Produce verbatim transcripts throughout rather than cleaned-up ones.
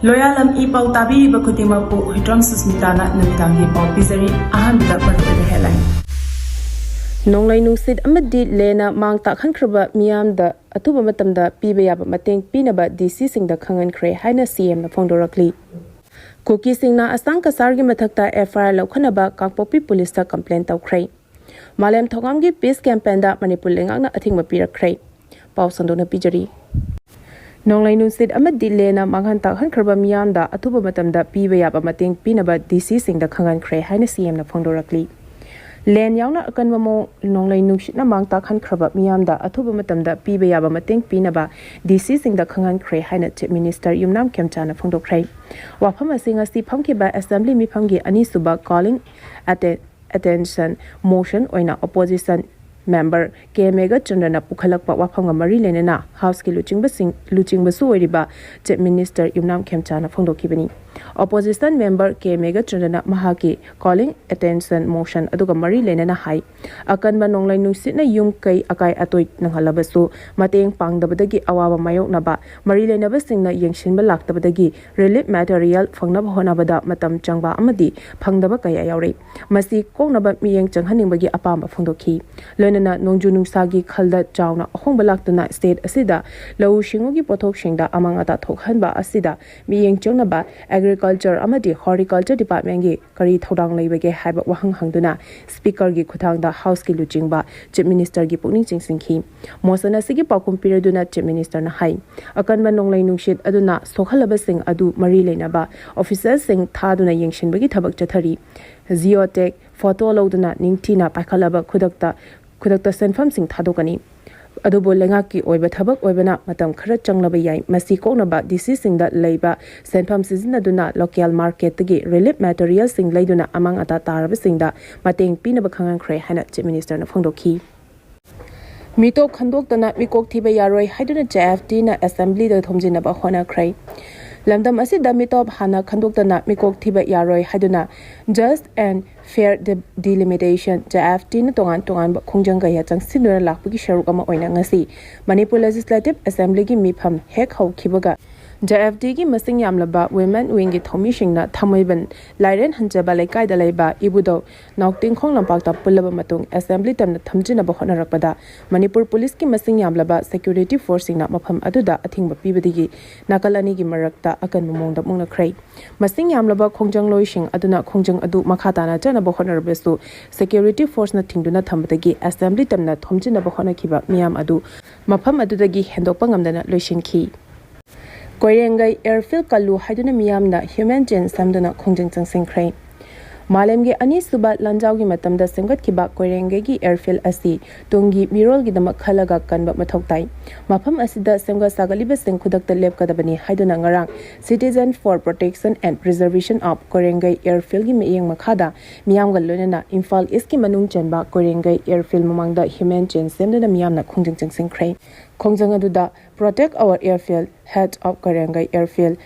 ꯂꯣꯌꯥꯂꯝ E ꯄꯥꯎ ꯇꯥꯕꯤꯔꯤꯕ ꯈꯨꯗꯤꯡꯃꯛꯄꯨ ꯍꯨꯏꯗ꯭ꯔꯣꯝ ꯁꯨꯁꯃꯤꯇꯥꯅ ꯅꯨꯃꯤꯗꯥꯡꯒꯤ ꯄꯥꯎ ꯄꯤꯖꯔꯤ꯫ ꯑꯍꯥꯟꯕꯗ ꯃꯔꯨꯑꯣꯏꯕ headline꯫ ꯅꯣꯡꯂꯩ ꯅꯨꯡꯁꯤꯠ ꯑꯃꯗꯤ ꯂꯦꯟꯅ ꯃꯥꯡ ꯇꯥꯛꯍꯟꯈ꯭ꯔꯕ ꯃꯤꯌꯥꯝꯗ ꯑꯊꯨꯕ ꯃꯇꯝꯗ ꯄꯤꯕ ꯌꯥꯕ ꯃꯇꯦꯡ ꯄꯤꯅꯕ ꯗꯤ ꯁꯤꯁꯤꯡꯗ ꯈꯪꯍꯟꯈ꯭ꯔꯦ ꯍꯥꯏꯅ ꯁꯤ ꯑꯦꯝꯅ ꯐꯣꯡꯗꯣꯔꯛꯂꯤ꯫ ꯀꯨꯀꯤꯁꯤꯡꯅ ꯑꯁꯥꯡ ꯀꯁꯥꯔꯒꯤ ꯃꯊꯛꯇ ꯑꯦꯐ ꯑꯥꯏ ꯑꯥꯔ ꯂꯧꯈꯠꯅꯕ ꯀꯥꯡꯄꯣꯛꯄꯤ ꯄꯨꯂꯤꯁꯇ complain ꯇꯧꯈ꯭ꯔꯦ꯫ ꯃꯥꯂꯦꯝ ꯊꯧꯒꯥꯝꯒꯤ peace campaignꯗ ꯃꯅꯤꯄꯨꯔ ꯂꯩꯉꯥꯛꯅ ꯑꯊꯤꯡꯕ ꯄꯤꯔꯛꯈ꯭ꯔꯦ꯫ ꯄꯥꯎ ꯁꯟꯗꯣꯛꯅ ꯄꯤꯖꯔꯤ꯫ ꯅꯣꯡꯂꯩ ꯅꯨꯡꯁꯤꯠ ꯑꯃꯗꯤ ꯂꯦꯟꯅ ꯃꯥꯡꯍꯟ ꯇꯥꯛꯍꯟꯈ꯭ꯔꯕ ꯃꯤꯌꯥꯝꯗ ꯑꯊꯨꯕ ꯃꯇꯝꯗ ꯄꯤꯕ ꯌꯥꯕ ꯃꯇꯦꯡ ꯄꯤꯅꯕ ꯗꯤ ꯁꯤꯁꯤꯡꯗ ꯈꯪꯍꯟꯈ꯭ꯔꯦ ꯍꯥꯏꯅ ꯁꯤ ꯑꯦꯝꯅ ꯐꯣꯡꯗꯣꯔꯛꯂꯤ꯫ ꯂꯦꯟ ꯌꯥꯎꯅ ꯑꯀꯟꯕ ꯃꯑꯣꯡ ꯅꯣꯡꯂꯩ ꯅꯨꯡꯁꯤꯠꯅ ꯃꯥꯡ ꯇꯥꯛꯍꯟꯈ꯭ꯔꯕ ꯃꯤꯌꯥꯝꯗ ꯑꯊꯨꯕ ꯃꯇꯝꯗ ꯄꯤꯕ ꯌꯥꯕ ꯃꯇꯦꯡ ꯄꯤꯅꯕ ꯗꯤ ꯁꯤꯁꯤꯡꯗ ꯈꯪꯍꯟꯈ꯭ꯔꯦ ꯍꯥꯏꯅ Chief Minister ꯌꯨꯝꯅꯥꯝ ꯈꯦꯝꯆꯥꯅ ꯐꯣꯡꯗꯣꯛꯈ꯭ꯔꯦ꯫ ꯋꯥꯐꯝ ꯑꯁꯤ ꯉꯁꯤ ꯐꯝꯈꯤꯕ assembly ꯃꯤꯐꯝꯒꯤ ꯑꯅꯤꯁꯨꯕ calling atten- attention motion ꯑꯣꯏꯅ opposition member ꯀꯦ ꯃꯦꯘꯆꯟꯗ꯭ꯔꯅ ꯄꯨꯈꯠꯂꯛꯄ ꯋꯥꯐꯝꯒ ꯃꯔꯤ ꯂꯩꯅꯅ Houseꯀꯤ ꯂꯨꯆꯤꯡꯕꯁꯤꯡ ꯂꯨꯆꯤꯡꯕꯁꯨ ꯑꯣꯏꯔꯤꯕ Chief Minister ꯌꯨꯝꯅꯥꯝ ꯈꯦꯝꯆꯥꯅ ꯐꯣꯡꯗꯣꯛꯈꯤꯕꯅꯤ꯫ Opposition member ꯀꯦ ꯃꯦꯘꯆꯟꯗ꯭ꯔꯅ ꯃꯍꯥꯛꯀꯤ calling attention motion ꯑꯗꯨꯒ ꯃꯔꯤ ꯂꯩꯅꯅ ꯍꯥꯏ, ꯑꯀꯟꯕ ꯅꯣꯡꯂꯩ ꯅꯨꯡꯁꯤꯠꯅ ꯌꯨꯝ ꯀꯩ ꯑꯀꯥꯏ ꯑꯇꯣꯏ ꯅꯪꯍꯜꯂꯕꯁꯨ ꯃꯇꯦꯡ ꯄꯥꯡꯗꯕꯗꯒꯤ ꯑꯋꯥꯕ ꯃꯥꯌꯣꯛꯅꯕ, ꯃꯔꯤ ꯂꯩꯅꯕꯁꯤꯡꯅ ꯌꯦꯡꯁꯤꯟꯕ ꯂꯥꯛꯇꯕꯗꯒꯤ relief material ꯐꯪꯅꯕ ꯍꯣꯠꯅꯕꯗ ꯃꯇꯝ ꯆꯪꯕ ꯑꯃꯗꯤ ꯐꯪꯗꯕ ꯀꯌꯥ ꯌꯥꯎꯔꯤ꯫ ꯃꯁꯤ ꯀꯣꯛꯅꯕ ꯃꯤꯠꯌꯦꯡ ꯆꯪꯍꯟꯅꯤꯡꯕꯒꯤ ꯑꯄꯥꯝꯕ ꯐꯣꯡꯗꯣꯛꯈꯤ꯫ ꯂꯣꯏꯅꯅ ꯅꯣꯡꯖꯨ ꯅꯨꯡꯁꯥꯒꯤ ꯈꯜꯗ ꯆꯥꯎꯅ ꯑꯍꯣꯡꯕ ꯂꯥꯛꯇꯨꯅ state ꯑꯁꯤꯗ ꯂꯧꯎ ꯁꯤꯡꯎꯒꯤ ꯄꯣꯠꯊꯣꯛꯁꯤꯡꯗ ꯑꯃꯥꯡ ꯑꯇꯥ ꯊꯣꯛꯍꯟꯕ ꯑꯁꯤꯗ ꯃꯤꯠꯌꯦꯡ ꯆꯪꯅꯕ Agriculture ꯑꯃꯗꯤ Horticulture Departmentꯀꯤ ꯀꯔꯤ ꯊꯧꯗꯥꯡ ꯂꯩꯕꯒꯦ ꯍꯥꯏꯕ ꯋꯥꯍꯪ ꯍꯪꯗꯨꯅ Speakerꯒꯤ ꯈꯨꯠꯊꯥꯡꯗ Houseꯀꯤ ꯂꯨꯆꯤꯡꯕ Chief Ministerꯒꯤ ꯄꯨꯛꯅꯤꯡ ꯆꯤꯡꯁꯤꯟꯈꯤ꯫ Motion ꯑꯁꯤꯒꯤ ꯄꯥꯎꯈꯨꯝ ꯄꯤꯔꯗꯨꯅ Chief Ministerꯅ ꯍꯥꯏ, ꯑꯀꯟꯕ ꯅꯣꯡꯂꯩ ꯅꯨꯡꯁꯤꯠ ꯑꯗꯨꯅ ꯁꯣꯛꯍꯜꯂꯕꯁꯤꯡ ꯑꯗꯨ ꯃꯔꯤ ꯂꯩꯅꯕ officerꯁꯤꯡ ꯊꯥꯗꯨꯅ ꯌꯦꯡꯁꯤꯟꯕꯒꯤ ꯊꯕꯛ ꯆꯠꯊꯔꯤ꯫ Geotag photo ꯂꯧꯗꯨꯅ ꯅꯤꯡꯊꯤꯅ ꯄꯥꯏꯈꯠꯂꯕ ꯈꯨꯗꯛꯇ ꯈꯨꯗꯛꯇ ꯁꯦꯟꯐꯝꯁꯤꯡ ꯊꯥꯗꯣꯛꯀꯅꯤ꯫ ꯑꯗꯨꯕꯨ ꯂꯩꯉꯥꯛꯀꯤ ꯑꯣꯏꯕ ꯊꯕꯛ ꯑꯣꯏꯕꯅ ꯃꯇꯝ ꯈꯔ ꯆꯪꯂꯕ ꯌꯥꯏ꯫ ꯃꯁꯤ ꯀꯣꯛꯅꯕ ꯗꯤ ꯁꯤꯁꯤꯡꯗ ꯂꯩꯕ ꯁꯦꯟꯐꯝ ꯁꯤꯖꯤꯟꯅꯗꯨꯅ local marketꯇꯒꯤ relief materialꯁꯤꯡ ꯂꯩꯗꯨꯅ ꯑꯃꯥꯡ ꯑꯇꯥ ꯇꯥꯔꯕꯁꯤꯡꯗ ꯃꯇꯦꯡ ꯄꯤꯅꯕ ꯈꯪꯍꯟꯈ꯭ꯔꯦ ꯍꯥꯏꯅ Chief Ministerꯅ ꯐꯣꯡꯗꯣꯛꯈꯤ꯫ ꯃꯤꯇꯣꯞ ꯈꯟꯗꯣꯛꯇꯅ ꯃꯤꯀꯣꯛ ꯊꯤꯕ ꯌꯥꯔꯣꯏ ꯍꯥꯏꯗꯨꯅ J F Dꯅ Assemblyꯗ ꯊꯣꯝꯖꯤꯟꯅꯕ ꯍꯣꯠꯅꯈ꯭ꯔꯦ꯫ ꯂꯝꯗꯝ ꯑꯁꯤꯗ ꯃꯤꯇꯣꯞ ꯍꯥꯟꯅ ꯈꯟꯗꯣꯛꯇꯅ ꯃꯤꯀꯣꯛ ꯊꯤꯕ ꯌꯥꯔꯣꯏ ꯍꯥꯏꯗꯨꯅ Just and Fair De- Delimitation, J F Dꯅ ꯇꯣꯉꯥꯟ ꯇꯣꯉꯥꯟꯕ ꯈꯣꯡꯖꯪ ꯀꯌꯥ ꯆꯪꯁꯤꯟꯗꯨꯅ ꯂꯥꯛꯄꯒꯤ ꯁꯔꯨꯛ ꯑꯃ ꯑꯣꯏꯅ ꯉꯁꯤ ꯃꯅꯤꯄꯨꯔ Legislative Assemblyꯒꯤ ꯃꯤꯐꯝ ꯍꯦꯛ ꯍꯧꯈꯤꯕꯒ ꯖꯦ ꯑꯦꯐ ꯗꯤꯒꯤ ꯃꯁꯤꯡ ꯌꯥꯝꯂꯕ ꯋꯤꯃꯦꯟ ꯋꯤꯡꯒꯤ ꯊꯧꯃꯤꯁꯤꯡꯅ ꯊꯥꯡꯃꯩꯕꯟ ꯂꯥꯏꯔꯦꯟ ꯍꯟꯖꯕ ꯂꯩꯀꯥꯏꯗ ꯂꯩꯕ ꯏꯕꯨꯙꯧ ꯅꯥꯎꯇꯤꯡꯈꯣꯡ ꯂꯝꯄꯥꯛꯇ ꯄꯨꯜꯂꯕ ꯃꯇꯨꯡ ꯑꯦꯁꯦꯝꯕ꯭ꯂꯤ ꯇꯝꯅ ꯊꯝꯖꯤꯟꯅꯕ ꯍꯣꯠꯅꯔꯛꯄꯗ ꯃꯅꯤꯄꯨꯔ ꯄꯨꯂꯤꯁꯀꯤ ꯃꯁꯤꯡ ꯌꯥꯝꯂꯕ ꯁꯦꯀ꯭ꯌꯨꯔꯤꯇꯤ ꯐꯣꯔꯁꯁꯤꯡꯅ ꯃꯐꯝ ꯑꯗꯨꯗ ꯑꯊꯤꯡꯕ ꯄꯤꯕꯗꯒꯤ ꯅꯥꯀꯜ ꯑꯅꯤꯒꯤ ꯃꯔꯛꯇ ꯑꯀꯟꯕ ꯃꯑꯣꯡꯗ ꯃꯨꯛꯅꯈ꯭ꯔꯦ꯫ ꯃꯁꯤꯡ ꯌꯥꯝꯂꯕ ꯈꯣꯡꯖꯪꯂꯣꯏꯁꯤꯡ ꯑꯗꯨꯅ ꯈꯣꯡꯖꯪ ꯑꯗꯨ ꯃꯈꯥ ꯇꯥꯅ ꯆꯠꯅꯕ ꯍꯣꯠꯅꯔꯕꯁꯨ ꯁꯦꯀ꯭ꯌꯨꯔꯤꯇꯤ ꯐꯣꯔꯁꯅ ꯊꯤꯡꯗꯨꯅ ꯊꯝꯕꯗꯒꯤ ꯑꯦꯁꯦꯝꯕ꯭ꯂꯤ ꯇꯝꯅ ꯊꯣꯝꯖꯤꯟꯅꯕ ꯍꯣꯠꯅꯈꯤꯕ ꯃꯤꯌꯥꯝ ꯑꯗꯨ ꯃꯐꯝ ꯑꯗꯨꯗꯒꯤ ꯍꯦꯟꯗꯣꯛꯄ ꯉꯝꯗꯅ ꯂꯣꯏꯁꯤꯟꯈꯤ꯫ ꯀꯣꯏꯔꯦꯡꯒꯩ ꯑꯦꯌꯔꯐꯤꯜ ꯀꯜꯂꯨ ꯍꯥꯏꯗꯨꯅ ꯃꯤꯌꯥꯝꯅ ꯍ꯭ꯌꯨꯃꯦꯟ ꯆꯦꯟ ꯁꯦꯝꯗꯨꯅ ꯈꯣꯡꯖꯪ ꯆꯪꯁꯤꯟꯈ꯭ꯔꯦ꯫ ꯃꯥꯂꯦꯝꯒꯤ ꯑꯅꯤꯁꯨꯕ ꯂꯥꯟꯖꯥꯎꯒꯤ ꯃꯇꯝꯗ ꯁꯦꯝꯒꯠꯈꯤꯕ ꯀꯣꯏꯔꯦꯡꯒꯩꯒꯤ ꯑꯦꯌꯔꯐꯤꯜ ꯑꯁꯤ ꯇꯨꯡꯒꯤ ꯃꯤꯔꯣꯜꯒꯤꯗꯃꯛ ꯈꯜꯂꯒ ꯀꯟꯕ ꯃꯊꯧ ꯇꯥꯏ꯫ ꯃꯐꯝ ꯑꯁꯤꯗ ꯁꯦꯝꯒꯠ ꯁꯥꯒꯠꯂꯤꯕꯁꯤꯡ ꯈꯨꯗꯛꯇ ꯂꯦꯞꯀꯗꯕꯅꯤ ꯍꯥꯏꯗꯨꯅ ꯉꯔꯥꯡ Citizen for Protection and Preservation of ꯀꯣꯏꯔꯦꯡꯒꯩ ꯑꯦꯌꯔꯐꯤꯜꯒꯤ ꯃꯤꯠꯌꯦꯡ ꯃꯈꯥꯗ ꯃꯤꯌꯥꯝꯒ ꯂꯣꯏꯅꯅ ꯏꯝꯐꯥꯜ ꯏꯁꯀꯤ ꯃꯅꯨꯡ ꯆꯟꯕ ꯀꯣꯏꯔꯦꯡꯒꯩ ꯑꯦꯌꯔꯐꯤꯜ ꯃꯃꯥꯡꯗ ꯍ꯭ꯌꯨꯃꯦꯟ ꯆꯦꯟ ꯁꯦꯝꯗꯨꯅ ꯃꯤꯌꯥꯝꯅ ꯈꯣꯡꯖꯪ ꯆꯪꯁꯤꯟꯈ꯭ꯔꯦ꯫ ꯈꯣꯡꯖꯪ ꯑꯗꯨꯗ Protect our airfield, head of Koirengei airfield,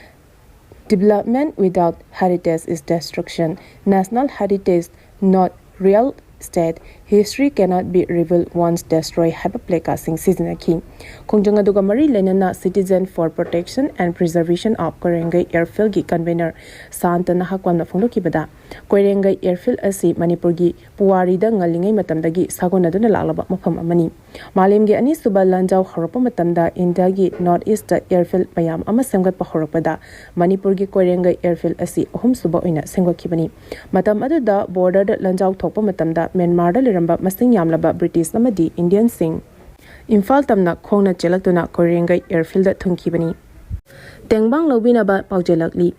development without heritage is destruction, national heritage not real estate, history cannot be rebuilt once destroyed ꯍꯥꯏꯕ ꯄ꯭ꯂꯦꯀꯥꯔꯗꯁꯤꯡ ꯁꯤꯖꯤꯟꯅꯈꯤ꯫ ꯈꯣꯡꯖꯪ ꯑꯗꯨꯒ ꯃꯔꯤ ꯂꯩꯅꯅ Citizen for Protection and Preservation of Koirengei Airfieldꯒꯤ ꯀꯟꯚꯦꯅꯔ ꯁꯥꯟꯇ ꯅꯍꯥꯛꯋꯥꯟꯅ ꯐꯣꯡꯗꯣꯛꯈꯤꯕꯗ, Koirengei airfield ꯑꯁꯤ ꯃꯅꯤꯄꯨꯔꯒꯤ ꯄꯨꯋꯥꯔꯤꯗ ꯉꯜꯂꯤꯉꯩ ꯃꯇꯝꯗꯒꯤ ꯁꯥꯒꯣꯟꯅꯗꯨꯅ ꯂꯥꯛꯂꯕ ꯃꯐꯝ ꯑꯃꯅꯤ꯫ ꯃꯥꯂꯦꯝꯒꯤ ꯑꯅꯤꯁꯨꯕ ꯂꯥꯟꯖꯥꯎ ꯍꯧꯔꯛꯄ ꯃꯇꯝꯗ ꯏꯟꯗꯤꯌꯥꯒꯤ ꯅꯣꯔꯠ ꯏꯁꯇ ꯑꯦꯌꯔꯐꯤꯜ ꯃꯌꯥꯝ ꯑꯃ ꯁꯦꯝꯒꯠꯄ ꯍꯧꯔꯛꯄꯗ ꯃꯅꯤꯄꯨꯔꯒꯤ ꯀꯣꯏꯔꯦꯡꯒꯩ ꯑꯦꯌꯔꯐꯤꯜ ꯑꯁꯤ ꯑꯍꯨꯝꯁꯨꯕ ꯑꯣꯏꯅ ꯁꯦꯝꯒꯠꯈꯤꯕꯅꯤ꯫ ꯃꯇꯝ ꯑꯗꯨꯗ ꯕꯣꯔꯗꯔꯗ ꯂꯥꯟꯖꯥꯎ ꯊꯣꯛꯄ ꯃꯇꯝꯗ ꯃ꯭ꯌꯥꯟꯃꯥꯔꯗ ꯂꯩꯔꯝꯕ ꯃꯁꯤꯡ ꯌꯥꯝꯂꯕ ꯕ꯭ꯔꯤꯇꯤꯁ ꯑꯃꯗꯤ ꯏꯟꯗꯤꯌꯟꯁꯤꯡ ꯏꯝꯐꯥꯜ ꯇꯝꯅ ꯈꯣꯡꯅ ꯆꯦꯜꯂꯛꯇꯨꯅ ꯀꯣꯏꯔꯦꯡꯒꯩ ꯑꯦꯌꯔꯐꯤꯜꯗ ꯊꯨꯡꯈꯤꯕꯅꯤ꯫ ꯇꯦꯡꯕꯥꯡ ꯂꯧꯕꯤꯅꯕ ꯄꯥꯎꯖꯦꯜꯂꯛꯂꯤ꯫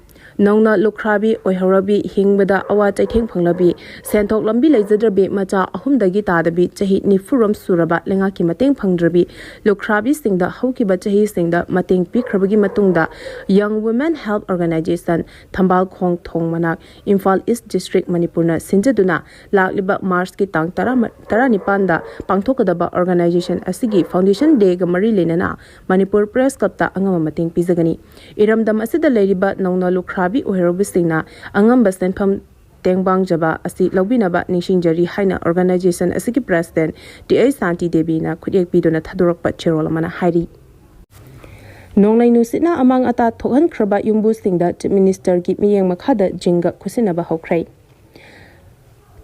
ꯅꯧꯅ ꯂꯨꯈ꯭ꯔꯥꯕꯤ ꯑꯣꯏꯍꯧꯔꯕꯤ ꯍꯤꯡꯕꯗ ꯑꯋꯥ ꯆꯩꯊꯦꯡ ꯐꯪꯂꯕꯤ, ꯁꯦꯟꯊꯣꯛ ꯂꯝꯕꯤ ꯂꯩꯖꯗ꯭ꯔꯕꯤ ꯃꯆꯥ ꯑꯍꯨꯝꯗꯒꯤ ꯇꯥꯗꯕꯤ ꯆꯍꯤ ꯅꯤꯐꯨꯔꯣꯝ ꯁꯨꯔꯕ ꯂꯩꯉꯥꯛꯀꯤ ꯃꯇꯦꯡ ꯐꯪꯗ꯭ꯔꯕꯤ ꯂꯨꯈ꯭ꯔꯥꯕꯤꯁꯤꯡꯗ ꯍꯧꯈꯤꯕ ꯆꯍꯤꯁꯤꯡꯗ ꯃꯇꯦꯡ ꯄꯤꯈ꯭ꯔꯕꯒꯤ ꯃꯇꯨꯡꯗ Young Women Help Organization, ꯊꯝꯕꯥꯜ ꯈꯣꯡ ꯊꯣꯡ ꯃꯅꯥꯛ, ꯏꯝꯐꯥꯜ ꯏꯁ ꯗꯤꯁꯇ꯭ꯔꯤꯛ, ꯃꯅꯤꯄꯨꯔꯅ ꯁꯤꯟꯖꯗꯨꯅ ꯂꯥꯛꯂꯤꯕ ꯃꯥꯔꯆꯀꯤ ꯇꯥꯡ ꯇꯔꯥ, ꯇꯔꯥꯅꯤꯄꯥꯟꯗ ꯄꯥꯡꯊꯣꯛꯀꯗꯕ ꯑꯣꯔꯒꯅꯥꯏꯖꯦꯁꯟ ꯑꯁꯤꯒꯤ ꯐꯥꯎꯟꯗꯦꯁꯟ ꯗꯦꯒ ꯃꯔꯤ ꯂꯩꯅꯅ ꯃꯅꯤꯄꯨꯔ ꯄ꯭ꯔꯦꯁ ꯀ꯭ꯂꯕꯇ ꯑꯉꯝꯕ ꯃꯇꯦꯡ ꯄꯤꯖꯒꯅꯤ꯫ ꯏꯔꯝꯗꯝ ꯑꯁꯤꯗ ꯂꯩꯔꯤꯕ ꯅꯧꯅ ꯂꯨꯈ꯭ꯔꯥꯕꯤ ꯑꯣꯏꯍꯧꯔꯕꯁꯤꯡꯅ ꯑꯉꯝꯕ ꯁꯦꯟꯐꯝ ꯇꯦꯡꯕꯥꯡꯖꯕ ꯑꯁꯤ ꯂꯧꯕꯤꯅꯕ ꯅꯤꯡꯁꯤꯡꯖꯔꯤ ꯍꯥꯏꯅ ꯑꯣꯔꯒꯅꯥꯏꯖꯦꯁꯟ ꯑꯁꯤꯒꯤ ꯄ꯭ꯔꯦꯁꯤꯗꯦꯟꯠ ꯇꯤ ꯑꯩꯆ ꯁꯥꯟꯇꯤ ꯗꯦꯕꯤꯅ ꯈꯨꯠꯌꯦꯛ ꯄꯤꯗꯨꯅ ꯊꯥꯗꯣꯔꯛꯄ ꯆꯦꯔꯣꯜ ꯑꯃꯅ ꯍꯥꯏꯔꯤ꯫ ꯅꯣꯡꯂꯩ ꯅꯨꯡꯁꯤꯠꯅ ꯑꯃꯥꯡ ꯑꯇꯥ ꯊꯣꯛꯍꯟꯈ꯭ꯔꯕ ꯌꯨꯝꯕꯨꯁꯤꯡꯗ Chief Ministerꯒꯤ ꯃꯤꯠꯌꯦꯡ ꯃꯈꯥꯗ ꯖꯤꯡꯒ ꯈꯨꯠꯁꯤꯟꯅꯕ ꯍꯧꯈ꯭ꯔꯦ꯫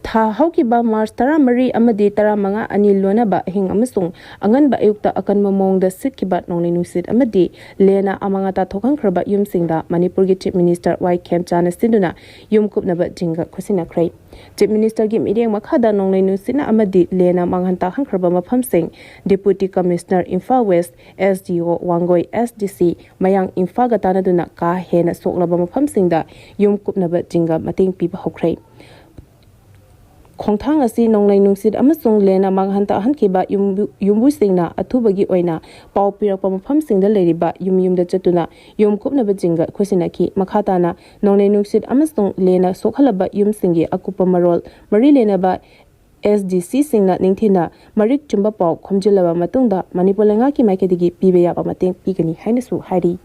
ꯊꯥ ꯍꯧꯈꯤꯕ March ꯇꯔꯥꯃꯔꯤ ꯑꯃꯗꯤ ꯇꯔꯥꯃꯉꯥ ꯑꯅꯤ ꯂꯣꯟꯅꯕ ꯑꯍꯤꯡ ꯑꯃꯁꯨꯡ ꯑꯉꯟꯕ ꯑꯌꯨꯛꯇ ꯑꯀꯟꯕ ꯃꯑꯣꯡꯗ ꯁꯤꯠꯈꯤꯕ ꯅꯣꯡꯂꯩ ꯅꯨꯡꯁꯤꯠ ꯑꯃꯗꯤ ꯂꯦꯟꯅ ꯑꯃꯥꯡ ꯑꯇꯥ ꯊꯣꯛꯍꯟꯈ꯭ꯔꯕ ꯌꯨꯝꯁꯤꯡꯗ ꯃꯅꯤꯄꯨꯔꯒꯤ Chief Minister ꯋꯥꯏ ꯈꯦꯝꯆꯥꯅ ꯁꯤꯟꯗꯨꯅ ꯌꯨꯝ ꯀꯨꯞꯅꯕ ꯖꯤꯡꯒ ꯈꯨꯠꯁꯤꯟꯅꯈ꯭ꯔꯦ꯫ Chief Ministerꯒꯤ ꯃꯤꯠꯌꯦꯡ ꯃꯈꯥꯗ ꯅꯣꯡꯂꯩ ꯅꯨꯡꯁꯤꯠꯅ ꯑꯃꯗꯤ ꯂꯦꯟꯅ ꯃꯥꯡꯍꯟ ꯇꯥꯛꯍꯟꯈ꯭ꯔꯕ ꯃꯐꯝꯁꯤꯡ Deputy Commissioner Imphal West, S D O Wangoi, S D C ꯃꯌꯥꯡ ꯏꯝꯐꯥꯜꯒ ꯇꯥꯟꯅꯗꯨꯅ ꯀꯥ ꯍꯦꯟꯅ ꯁꯣꯛꯂꯕ ꯃꯐꯝꯁꯤꯡꯗ ꯌꯨꯝ ꯀꯨꯞꯅꯕ ꯖꯤꯡꯒ ꯃꯇꯦꯡ ꯄꯤꯕ ꯍꯧꯈ꯭ꯔꯦ꯫ ꯈꯣꯡꯊꯥꯡ ꯑꯁꯤ ꯅꯣꯡꯂꯩ ꯅꯨꯡꯁꯤꯠ ꯑꯃꯁꯨꯡ ꯂꯦꯟꯅ ꯃꯥꯡꯍꯟ ꯇꯥꯛꯍꯟꯈꯤꯕ ꯌꯨꯝꯕꯨ-, ꯌꯨꯝꯕꯨꯁꯤꯡꯅ ꯑꯊꯨꯕꯒꯤ ꯑꯣꯏꯅ ꯄꯥꯎ ꯄꯤꯔꯛꯄ ꯃꯐꯝꯁꯤꯡꯗ ꯂꯩꯔꯤꯕ ꯌꯨꯝ ꯌꯨꯝꯗ ꯆꯠꯇꯨꯅ ꯌꯨꯝ ꯀꯨꯞꯅꯕ ꯖꯤꯡꯒ ꯈꯨꯠꯁꯤꯟꯅꯈꯤ꯫ ꯃꯈꯥ ꯇꯥꯅ ꯅꯣꯡꯂꯩ ꯅꯨꯡꯁꯤꯠ ꯑꯃꯁꯨꯡ ꯂꯦꯟꯅ ꯁꯣꯛꯍꯜꯂꯕ ꯌꯨꯝꯁꯤꯡꯒꯤ ꯑꯀꯨꯞꯄ ꯃꯔꯣꯜ ꯃꯔꯤ ꯂꯩꯅꯕ S D Cꯁꯤꯡꯅ ꯅꯤꯡꯊꯤꯅ ꯃꯔꯤꯛ ꯆꯨꯝꯕ ꯄꯥꯎ ꯈꯣꯝꯖꯤꯜꯂꯕ ꯃꯇꯨꯡꯗ ꯃꯅꯤꯄꯨꯔ ꯂꯩꯉꯥꯛꯀꯤ ꯃꯥꯏꯀꯩꯗꯒꯤ ꯄꯤꯕ ꯌꯥꯕ ꯃꯇꯦꯡ ꯄꯤꯒꯅꯤ ꯍꯥꯏꯅꯁꯨ ꯍꯥꯏꯔꯤ꯫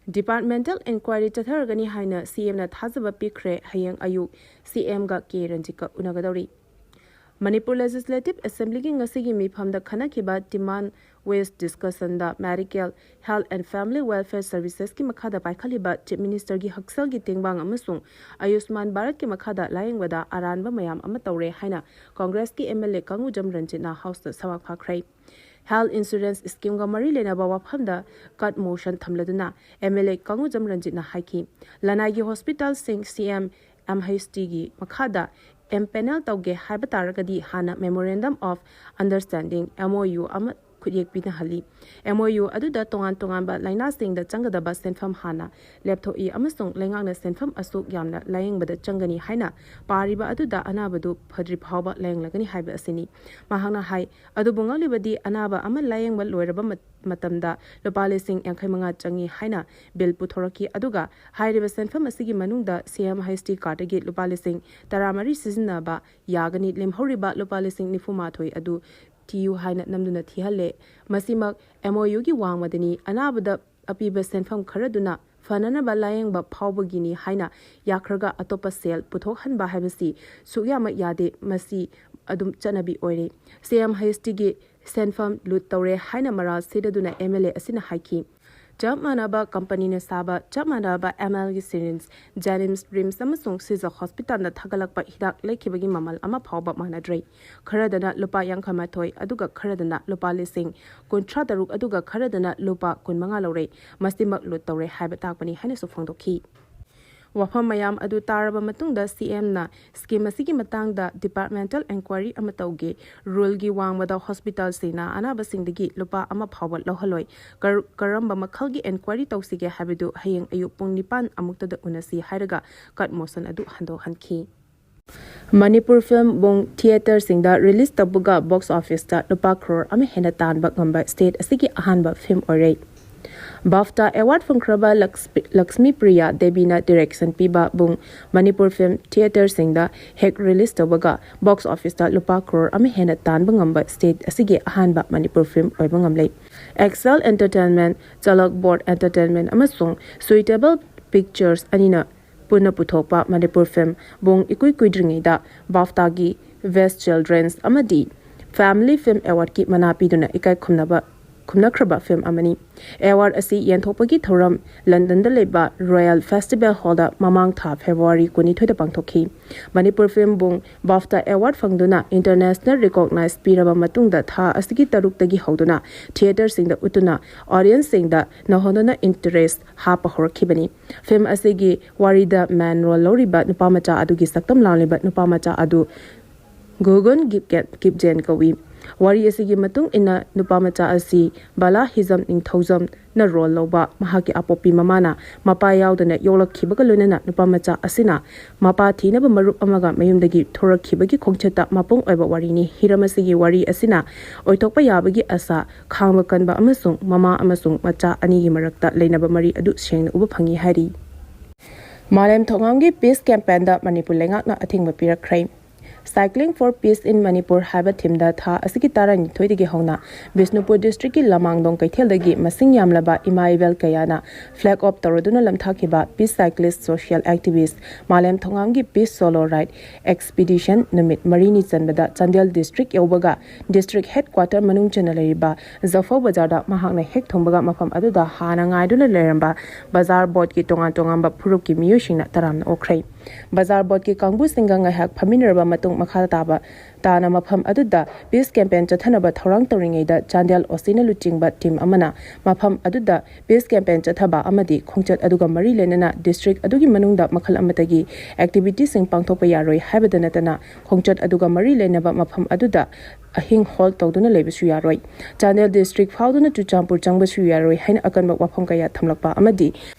Departmental inquiry ꯆꯠꯊꯔꯒꯅꯤ ꯍꯥꯏꯅ CMꯅ ꯊꯥꯖꯕ ꯄꯤꯈ꯭ꯔꯦ꯫ ꯍꯌꯦꯡ ꯑꯌꯨꯛ CMꯒ ꯀꯦ ꯔꯟꯖꯤꯠꯀ ꯎꯅꯒꯗꯧꯔꯤ꯫ ꯃꯅꯤꯄꯨꯔ Legislative Assemblyꯒꯤ ꯉꯁꯤꯒꯤ ꯃꯤꯐꯝꯗ ꯈꯟꯅꯈꯤꯕ demand wage discussionꯗ Medical, Health and Family Welfare Servicesꯀꯤ ꯃꯈꯥꯗ ꯄꯥꯏꯈꯠꯂꯤꯕ Chief Ministerꯒꯤ ꯍꯛꯁꯦꯜꯒꯤ ꯇꯦꯡꯕꯥꯡ ꯑꯃꯁꯨꯡ ꯑꯌꯨꯁꯃꯥꯟ ꯚꯥꯔꯠꯀꯤ ꯃꯈꯥꯗ ꯂꯥꯌꯦꯡꯕꯗ ꯑꯔꯥꯟꯕ ꯃꯌꯥꯝ ꯑꯃ ꯇꯧꯔꯦ ꯍꯥꯏꯅ Congressꯀꯤ MLA ꯀꯥꯡꯉꯨꯖꯝ ꯔꯟꯖꯤꯠꯅ Houseꯇ ꯁꯋꯥꯜ ꯐꯥꯈ꯭ꯔꯦ꯫ Health Insurance Schemeꯒ ꯃꯔꯤ ꯂꯩꯅꯕ ꯋꯥꯐꯝꯗ cut motion ꯊꯝꯂꯗꯨꯅ MLA ꯀꯥꯡꯉꯨꯖꯝ ꯔꯟꯖꯤꯠꯅ ꯍꯥꯏꯈꯤ, ꯂꯅꯥꯏꯒꯤ hospitalꯁꯤꯡ CM MHTꯒꯤ ꯃꯈꯥꯗ empanel ꯇꯧꯒꯦ ꯍꯥꯏꯕ ꯇꯥꯔꯒꯗꯤ ꯍꯥꯟꯅ Memorandum of Understanding, MOU, ꯑꯃ ꯈꯨꯠꯌꯦꯛ ꯄꯤꯅꯍꯜꯂꯤ꯫ MOU ꯑꯗꯨꯗ ꯇꯣꯉꯥꯟ ꯇꯣꯉꯥꯟꯕ ꯂꯥꯏꯅꯥꯁꯤꯡꯗ ꯆꯪꯒꯗꯕ ꯁꯦꯟꯐꯝ ꯍꯥꯟꯅ ꯂꯦꯞꯊꯣꯛꯏ ꯑꯃꯁꯨꯡ ꯂꯩꯉꯥꯛꯅ ꯁꯦꯟꯐꯝ ꯑꯁꯨꯛ ꯌꯥꯝꯅ ꯂꯥꯌꯦꯡꯕꯗ ꯆꯪꯒꯅꯤ ꯍꯥꯏꯅ ꯄꯥꯔꯤꯕ ꯑꯗꯨꯗ ꯑꯅꯥꯕꯗꯨ ꯐꯗ꯭ꯔꯤ ꯐꯥꯎꯕ ꯂꯥꯌꯦꯡꯂꯒꯅꯤ ꯍꯥꯏꯕ ꯑꯁꯤꯅꯤ꯫ ꯃꯍꯥꯛꯅ ꯍꯥꯏ, ꯑꯗꯨꯕꯨ ꯉꯛꯂꯤꯕꯗꯤ ꯑꯅꯥꯕ ꯑꯃ ꯂꯥꯌꯦꯡꯕ ꯂꯣꯏꯔꯕ ꯃꯠ-, ꯃꯇꯝꯗ ꯂꯨꯄꯥ ꯂꯤꯁꯤꯡ ꯌꯥꯡꯈꯩ ꯃꯉꯥ ꯆꯪꯏ ꯍꯥꯏꯅ bill ꯄꯨꯊꯣꯔꯛꯈꯤ꯫ ꯑꯗꯨꯒ ꯍꯥꯏꯔꯤꯕ ꯁꯦꯟꯐꯝ ꯑꯁꯤꯒꯤ ꯃꯅꯨꯡꯗ CM HT cardꯇꯒꯤ ꯂꯨꯄꯥ ꯂꯤꯁꯤꯡ ꯇꯔꯥꯃꯔꯤ ꯁꯤꯖꯤꯟꯅꯕ ꯌꯥꯒꯅꯤ꯫ ꯂꯦꯝꯍꯧꯔꯤꯕ ꯂꯨꯄꯥ ꯂꯤꯁꯤꯡ ꯅꯤꯐꯨ ꯃꯥꯊꯣꯏ ꯑꯗꯨ ꯊꯤꯌꯨ ꯍꯥꯏꯅ ꯅꯝꯗꯨꯅ ꯊꯤꯍꯜꯂꯦ꯫ ꯃꯁꯤꯃꯛ MOUꯒꯤ ꯋꯥꯡꯃꯗꯅꯤ꯫ ꯑꯅꯥꯕꯗ ꯑꯄꯤꯕ ꯁꯦꯟꯐꯝ ꯈꯔꯗꯨꯅ ꯐꯅꯅꯕ ꯂꯥꯌꯦꯡꯕ ꯐꯥꯎꯕꯒꯤꯅꯤ ꯍꯥꯏꯅ ꯌꯥꯈ꯭ꯔꯒ ꯑꯇꯣꯞꯄ ꯁꯦꯜ ꯄꯨꯊꯣꯛꯍꯟꯕ ꯍꯥꯏꯕꯁꯤ ꯁꯨꯛꯌꯥꯃꯛ ꯌꯥꯗꯦ꯫ ꯃꯁꯤ ꯑꯗꯨꯝ ꯆꯠꯅꯕꯤ ꯑꯣꯏꯔꯦ꯫ CM HTꯒꯤ ꯁꯦꯟꯐꯝ ꯂꯨꯠ ꯇꯧꯔꯦ ꯍꯥꯏꯅ ꯃꯔꯥꯜ ꯁꯤꯗꯗꯨꯅ ꯑꯦꯝ ꯑꯦꯜ ꯑꯦ ꯑꯁꯤꯅ ꯍꯥꯏꯈꯤ꯫ ꯆꯞ ꯃꯥꯟꯅꯕ ꯀꯝꯄꯅꯤꯅ ꯁꯥꯕ ꯆꯞ ꯃꯥꯟꯅꯕ ꯑꯦꯝ ꯑꯦꯜꯒꯤ ꯁꯤꯔꯤꯟꯖ, ꯖꯦꯅꯤꯝꯁ, ꯔꯤꯝꯁ ꯑꯃꯁꯨꯡ ꯁꯤꯖ ꯍꯣꯁꯄꯤꯇꯥꯜꯗ ꯊꯥꯒꯠꯂꯛꯄ ꯍꯤꯗꯥꯛ ꯂꯩꯈꯤꯕꯒꯤ ꯃꯃꯜ ꯑꯃ ꯐꯥꯎꯕ ꯃꯥꯟꯅꯗ꯭ꯔꯦ꯫ ꯈꯔꯗꯅ ꯂꯨꯄꯥ ꯌꯥꯡꯈꯩ ꯃꯥꯊꯣꯏ, ꯑꯗꯨꯒ ꯈꯔꯗꯅ ꯂꯨꯄꯥ ꯂꯤꯁꯤꯡ ꯀꯨꯟꯊ꯭ꯔꯥ ꯇꯔꯨꯛ, ꯑꯗꯨꯒ ꯈꯔꯗꯅ ꯂꯨꯄꯥ ꯀꯨꯟ ꯃꯉꯥ ꯂꯧꯔꯦ꯫ ꯃꯁꯤꯃꯛ ꯂꯨꯠ ꯇꯧꯔꯦ ꯍꯥꯏꯕ ꯇꯥꯛꯄꯅꯤ ꯍꯥꯏꯅꯁꯨ ꯐꯣꯡꯗꯣꯛꯈꯤ꯫ ꯋꯥꯐꯝ ꯃꯌꯥꯝ ꯑꯗꯨ ꯇꯥꯔꯕ ꯃꯇꯨꯡꯗ ꯁꯤ ꯑꯦꯝꯅ ꯁ꯭ꯀꯤꯝ ꯑꯁꯤꯒꯤ ꯃꯇꯥꯡꯗ ꯗꯤꯄꯥꯔꯠꯃꯦꯟꯇꯦꯜ ꯏꯟꯀ꯭ꯋꯥꯏꯔꯤ ꯑꯃ ꯇꯧꯒꯦ꯫ ꯔꯨꯜꯒꯤ ꯋꯥꯡꯃꯗ ꯍꯣꯁꯄꯤꯇꯥꯜꯁꯤꯡꯅ ꯑꯅꯥꯕꯁꯤꯡꯗꯒꯤ ꯂꯨꯄꯥ ꯑꯃ ꯐꯥꯎꯕ ꯂꯧꯍꯜꯂꯣꯏ꯫ ꯀꯔ-, ꯀꯔꯝꯕ ꯃꯈꯜꯒꯤ ꯏꯟꯀ꯭ꯋꯥꯏꯔꯤ ꯇꯧꯁꯤꯒꯦ ꯍꯥꯏꯕꯗꯨ ꯍꯌꯦꯡ ꯑꯌꯨꯛ ꯄꯨꯡ ꯅꯤꯄꯥꯟ ꯑꯃꯨꯛꯇꯗ ꯎꯅꯁꯤ ꯍꯥꯏꯔꯒ ꯀꯠ ꯃꯣꯁꯟ ꯑꯗꯨ ꯍꯟꯗꯣꯛꯍꯟꯈꯤ꯫ ꯃꯅꯤꯄꯨꯔ ꯐꯤꯜꯝ ꯕꯨꯡ ꯊꯤꯌꯦꯇꯔꯁꯤꯡꯗ ꯔꯤꯂꯤꯁ ꯇꯧꯕꯒ ꯕꯣꯛꯁ ꯑꯣꯐꯤꯁꯇ ꯂꯨꯄꯥ ꯀ꯭ꯔꯣꯔ ꯑꯃ ꯍꯦꯟꯅ ꯇꯥꯟꯕ ꯉꯝꯕ ꯁ꯭ꯇꯦꯠ ꯑꯁꯤꯒꯤ ꯑꯍꯥꯟꯕ ꯐꯤꯜꯝ ꯑꯣꯏꯔꯦ꯫ ꯕꯥꯐꯇꯥ ꯑꯦꯋꯥꯔꯗ ꯐꯪꯈ꯭ꯔꯕ ꯂꯛꯁ-, ꯂꯛꯁꯃꯤ ꯄ꯭ꯔꯤꯌꯥ ꯗꯦꯕꯤꯅ ꯗꯤꯔꯦꯛꯁꯟ ꯄꯤꯕ ꯕꯨꯡ ꯃꯅꯤꯄꯨꯔ ꯐꯤꯜꯝ ꯊꯤꯌꯦꯇꯔꯁꯤꯡꯗ ꯍꯦꯛ ꯔꯤꯂꯤꯁ ꯇꯧꯕꯒ ꯕꯣꯛꯁ ꯑꯣꯐꯤꯁꯇ ꯂꯨꯄꯥ ꯀ꯭ꯔꯣꯔ ꯑꯃ ꯍꯦꯟꯅ ꯇꯥꯟꯕ ꯉꯝꯕ ꯁ꯭ꯇꯦꯠ ꯑꯁꯤꯒꯤ ꯑꯍꯥꯟꯕ ꯃꯅꯤꯄꯨꯔ ꯐꯤꯜꯝ ꯑꯣꯏꯕ ꯉꯝꯂꯦ꯫ ꯑꯦꯛꯁꯦꯜ ꯑꯦꯟꯇꯔꯇꯦꯟꯃꯦꯟꯠ, ꯆꯂꯛ ꯕꯣꯔꯗ ꯑꯦꯟꯇꯔꯇꯦꯟꯃꯦꯟꯠ ꯑꯃꯁꯨꯡ ꯁꯨꯏꯇꯦꯕꯜ ꯄꯤꯛꯆꯔꯁ ꯑꯅꯤꯅ ꯄꯨꯟꯅ ꯄꯨꯊꯣꯛꯄ ꯃꯅꯤꯄꯨꯔ ꯐꯤꯜꯝ ꯕꯨꯡ ꯏꯀꯨꯏ ꯀꯨꯏꯗ꯭ꯔꯤꯉꯩꯗ ꯕꯥꯐꯇꯥꯒꯤ ꯕꯦꯁ꯭ꯠ ꯆꯤꯜꯗ꯭ꯔꯦꯟꯁ ꯑꯃꯗꯤ ꯐꯦꯃꯤꯂꯤ ꯐꯤꯜꯝ ꯑꯦꯋꯥꯔꯗꯀꯤ ꯃꯅꯥ ꯄꯤꯗꯨꯅ ꯏꯀꯥꯏ ꯈꯨꯝꯅꯕ, ꯈꯨꯝꯅꯈ꯭ꯔꯕ ꯐꯤꯜꯝ ꯑꯃꯅꯤ꯫ ꯑꯦꯋꯥꯔꯗ ꯑꯁꯤ ꯌꯦꯟꯊꯣꯛꯄꯒꯤ ꯊꯧꯔꯝ ꯂꯟꯗꯟꯗ ꯂꯩꯕ ꯔꯣꯌꯦꯜ ꯐꯦꯁꯇꯤꯚꯦꯜ ꯍꯣꯜꯗ ꯃꯃꯥꯡ ꯊꯥ ꯐꯦꯕ꯭ꯔꯨꯋꯥꯔꯤ ꯀꯨꯟꯅꯤꯊꯣꯏꯗ ꯄꯥꯡꯊꯣꯛꯈꯤ꯫ ꯃꯅꯤꯄꯨꯔ ꯐꯤꯜꯝ ꯕꯨꯡ ꯕꯥꯐꯇꯥ ꯑꯦꯋꯥꯔꯗ ꯐꯪꯗꯨꯅ ꯏꯟꯇꯔꯅꯦꯁꯅꯦꯜ ꯔꯤꯀꯣꯒꯅꯥꯏꯖ ꯄꯤꯔꯕ ꯃꯇꯨꯡꯗ ꯊꯥ ꯑꯁꯤꯒꯤ ꯇꯔꯨꯛꯇꯒꯤ ꯍꯧꯗꯨꯅ ꯊꯤꯌꯦꯇꯔꯁꯤꯡꯗ ꯎꯠꯇꯨꯅ ꯑꯣꯗꯤꯌꯟꯁꯁꯤꯡꯗ ꯅꯧꯍꯧꯅꯅ ꯏꯟꯇꯔꯦꯁ꯭ꯠ ꯍꯥꯞꯄ ꯍꯧꯔꯛꯈꯤꯕꯅꯤ꯫ ꯐꯤꯜꯝ ꯑꯁꯤꯒꯤ ꯋꯥꯔꯤꯗ ꯃꯦꯟ ꯔꯣꯜ ꯂꯧꯔꯤꯕ ꯅꯨꯄꯥ ꯃꯆꯥ ꯑꯗꯨꯒꯤ ꯁꯛꯇꯝ ꯂꯥꯡꯂꯤꯕ ꯅꯨꯄꯥ ꯃꯆꯥ ꯑꯗꯨ ꯒꯨꯒꯨꯟ ꯒꯤꯞꯀꯦꯟ ꯀꯤꯞꯖꯦꯟ ꯀꯧꯏ꯫ ꯋꯥꯔꯤ ꯑꯁꯤꯒꯤ ꯃꯇꯨꯡ ꯏꯟꯅ ꯅꯨꯄꯥ ꯃꯆꯥ ꯑꯁꯤ ꯕꯥꯂꯥ ꯍꯤꯖꯝ ꯅꯤꯡꯊꯧꯖꯝꯅ ꯔꯣꯜ ꯂꯧꯕ ꯃꯍꯥꯛꯀꯤ ꯑꯄꯣꯛꯄꯤ ꯃꯃꯥꯅ ꯃꯄꯥ ꯌꯥꯎꯗꯅ ꯌꯣꯛꯂꯛꯈꯤꯕꯒ ꯂꯣꯏꯅꯅ ꯅꯨꯄꯥ ꯃꯆꯥ ꯑꯁꯤꯅ ꯃꯄꯥ ꯊꯤꯅꯕ ꯃꯔꯨꯞ ꯑꯃꯒ ꯃꯌꯨꯝꯗꯒꯤ ꯊꯣꯔꯛꯈꯤꯕꯒꯤ ꯈꯣꯡꯆꯠꯇ ꯃꯄꯨꯡ ꯑꯣꯏꯕ ꯋꯥꯔꯤꯅꯤ꯫ ꯍꯤꯔꯝ ꯑꯁꯤꯒꯤ ꯋꯥꯔꯤ ꯑꯁꯤꯅ ꯑꯣꯏꯊꯣꯛꯄ ꯌꯥꯕꯒꯤ ꯑꯁꯥ, ꯈꯥꯡꯕ ꯀꯟꯕ ꯑꯃꯁꯨꯡ ꯃꯃꯥ ꯑꯃꯁꯨꯡ ꯃꯆꯥ ꯑꯅꯤꯒꯤ ꯃꯔꯛꯇ ꯂꯩꯅꯕ ꯃꯔꯤ ꯑꯗꯨ ꯁꯦꯡꯅ ꯎꯕ ꯐꯪꯉꯤ ꯍꯥꯏꯔꯤ꯫ ꯃꯥꯂꯦꯝ ꯊꯣꯡꯉꯥꯝꯒꯤ ꯄꯤꯁ ꯀꯦꯝꯄꯦꯟꯗ ꯃꯅꯤꯄꯨꯔ ꯂꯩꯉꯥꯛꯅ ꯑꯊꯤꯡꯕ ꯄꯤꯔꯛꯈ꯭ꯔꯦ꯫ Cycling for Peace in Manipur ꯍꯥꯏꯕ ꯊꯤꯝꯗ ꯊꯥ ꯑꯁꯤꯒꯤ ꯇꯔꯥꯅꯤꯊꯣꯏꯗꯒꯤ ꯍꯧꯅ ꯕꯤꯁꯅꯨꯄꯨꯔ ꯗꯤꯁꯇ꯭ꯔꯤꯛꯀꯤ ꯂꯃꯥꯡꯗꯣꯡ ꯀꯩꯊꯦꯜꯗꯒꯤ ꯃꯁꯤꯡ ꯌꯥꯝꯂꯕ ꯏꯃꯥ ꯏꯕꯦꯜ ꯀꯌꯥꯅ ꯐ꯭ꯂꯦꯒ ꯑꯣꯐ ꯇꯧꯔꯗꯨꯅ ꯂꯝꯊꯥꯈꯤꯕ Peace Cyclist Social Activist ꯃꯥꯂꯦꯝ ꯊꯣꯉꯥꯝꯒꯤ Peace Solo Ride Expedition ꯅꯨꯃꯤꯠ ꯃꯔꯤꯅꯤ ꯆꯟꯕꯗ ꯆꯥꯟꯗꯦꯜ ꯗꯤꯁꯇ꯭ꯔꯤꯛ ꯌꯧꯕꯒ ꯗꯤꯁꯇ꯭ꯔꯤꯛ ꯍꯦꯗ ꯀ꯭ꯋꯥꯇꯔ ꯃꯅꯨꯡ ꯆꯟꯅ ꯂꯩꯔꯤꯕ ꯖꯐꯧ ꯕꯖꯥꯔꯗ ꯃꯍꯥꯛꯅ ꯍꯦꯛ ꯊꯨꯡꯕꯒ ꯃꯐꯝ ꯑꯗꯨꯗ ꯍꯥꯟꯅ ꯉꯥꯏꯗꯨꯅ ꯂꯩꯔꯝꯕ ꯕꯖꯥꯔ ꯕꯣꯔꯗꯀꯤ ꯇꯣꯉꯥꯟ ꯇꯣꯉꯥꯟꯕ ꯐꯨꯔꯨꯞꯀꯤ ꯃꯤꯑꯣꯏꯁꯤꯡꯅ ꯇꯔꯥꯝꯅ ꯑꯣꯛꯈ꯭ꯔꯦ꯫ ꯕꯖꯥꯔ ꯕꯣꯔꯗꯀꯤ ꯀꯥꯡꯕꯨꯁꯤꯡꯒ ꯉꯥꯏꯍꯥꯛ ꯐꯝꯃꯤꯟꯅꯔꯕ ꯃꯇꯨꯡ ꯃꯈꯥ ꯇꯥꯕ ꯇꯥꯅ ꯃꯐꯝ ꯑꯗꯨꯗ ꯄꯤꯁ ꯀꯦꯝꯄꯦꯟ ꯆꯠꯊꯅꯕ ꯊꯧꯔꯥꯡ ꯇꯧꯔꯤꯉꯩꯗ ꯆꯥꯟꯗꯦꯜ ꯑꯣꯁꯤꯅ ꯂꯨꯆꯤꯡꯕ ꯇꯤꯝ ꯑꯃꯅ ꯃꯐꯝ ꯑꯗꯨꯗ ꯄꯤꯁ ꯀꯦꯝꯄꯦꯟ ꯆꯠꯊꯕ ꯑꯃꯗꯤ ꯈꯣꯡꯆꯠ ꯑꯗꯨꯒ ꯃꯔꯤ ꯂꯩꯅꯅ ꯗꯤꯁꯇ꯭ꯔꯤꯛ ꯑꯗꯨꯒꯤ ꯃꯅꯨꯡꯗ ꯃꯈꯜ ꯑꯃꯠꯇꯒꯤ ꯑꯦꯛꯇꯤꯚꯤꯇꯤꯁꯤꯡ ꯄꯥꯡꯊꯣꯛꯄ ꯌꯥꯔꯣꯏ ꯍꯥꯏꯕꯗ ꯅꯠꯇꯅ ꯈꯣꯡꯆꯠ ꯑꯗꯨꯒ ꯃꯔꯤ ꯂꯩꯅꯕ ꯃꯐꯝ ꯑꯗꯨꯗ ꯑꯍꯤꯡ ꯍꯣꯜ ꯇꯧꯗꯨꯅ ꯂꯩꯕꯁꯨ ꯌꯥꯔꯣꯏ꯫ ꯆꯥꯟꯗꯦꯜ ꯗꯤꯁꯇ꯭ꯔꯤꯛ ꯐꯥꯎꯗꯨꯅ ꯆꯨꯔꯆꯥꯟꯄꯨꯔ ꯆꯪꯕꯁꯨ ꯌꯥꯔꯣꯏ ꯍꯥꯏꯅ ꯑꯀꯟꯕ ꯋꯥꯐꯝ ꯀꯌꯥ ꯊꯝꯂꯛꯄ ꯑꯃꯗꯤ